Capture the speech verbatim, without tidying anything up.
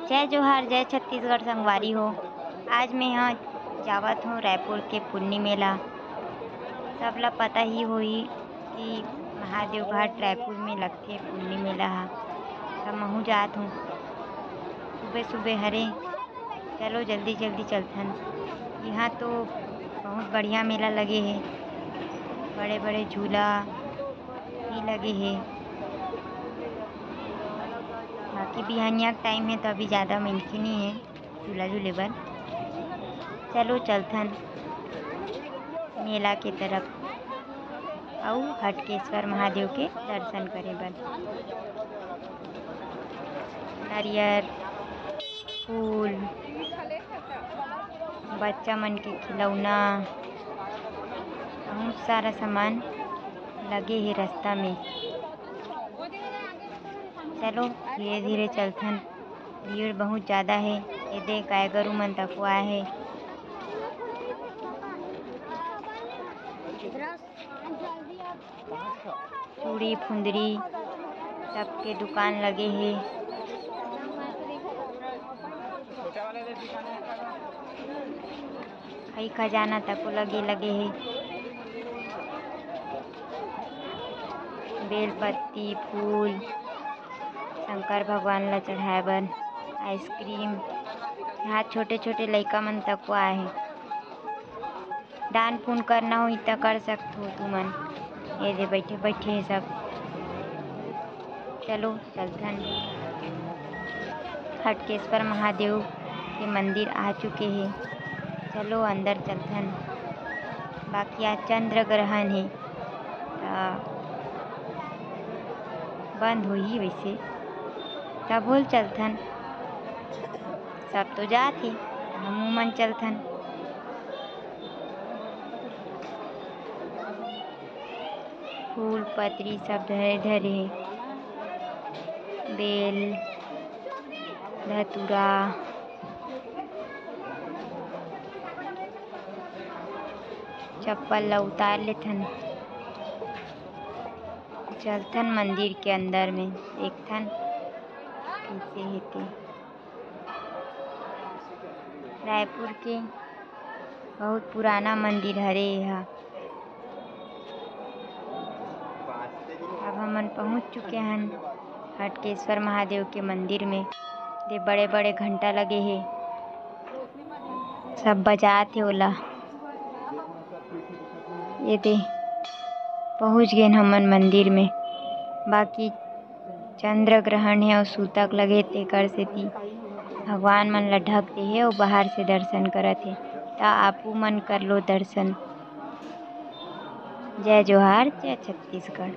जय जोहार, जय छत्तीसगढ़ संगवारी हो। आज मैं ह जावत हूँ रायपुर के पुन्नी मेला। सबला पता ही होही कि महादेव घाट रायपुर में लगथे पुन्नी मेला ह। त महूँ जात हूँ, सुबह सुबह हरे। चलो जल्दी जल्दी चलथन। यहाँ तो बहुत बढ़िया मेला लगे हे, बड़े बड़े झूला भी लगे हे। बाकी बिहानिया के टाइम हे तो अभी ज़्यादा मनखे नहीं हे झूला झूले बर। चलो चलथन मेला के तरफ अउ हटकेश्वर महादेव के दर्शन करे बर। नरियर, फूल, बच्चा मन के खिलौना, बहुत सारा सामान लगे हे रास्ता में। चलो धीरे धीरे चलथन, भीड़ बहुत ज़्यादा हे। ये दे गाय गरु मन तको आए हे। चूड़ी फुंदरी सबके दुकान लगे हे। खई खजाना तको लगे लगे हे। बेलपत्ती, फूल, शंकर भगवान ला चढ़ाए बर, आइसक्रीम। यहाँ छोटे छोटे लइका मन तको आए हे। दान पुण्य करना होही त कर सकथो तुमन। ये दे बैठे बैठे हे सब। चलो चलथन। हटकेश्वर महादेव के मंदिर आ चुके हे। चलो अंदर चलथन। बाकी आज चंद्र ग्रहण हे, त बंद होही वैसे। तभो ले चलथन। सब तो जात हे, हमू मन चलथन। फूल पतरी सब धरे धरे हे, बेल, धतूरा। चप्पल ला उतार लेथन, चलथन मंदिर के अंदर में, देखथन कइसे हे ते। रायपुर के बहुत पुराना मंदिर हरे एहा। अब हमन पहुंच चुके हन हटकेश्वर महादेव के मंदिर में। दे बड़े बड़े घंटा लगे हे, सब बजात हे ओला। ये दे पहुंच गेन हमन मंदिर में। बाकी चंद्र ग्रहण हे अउ सूतक लगे, तेकर सेती भगवान मन ला ढक दे हे अउ बाहर से दर्शन करत हे। त आपू मन कर लो दर्शन। जय जोहार, जय छत्तीसगढ़।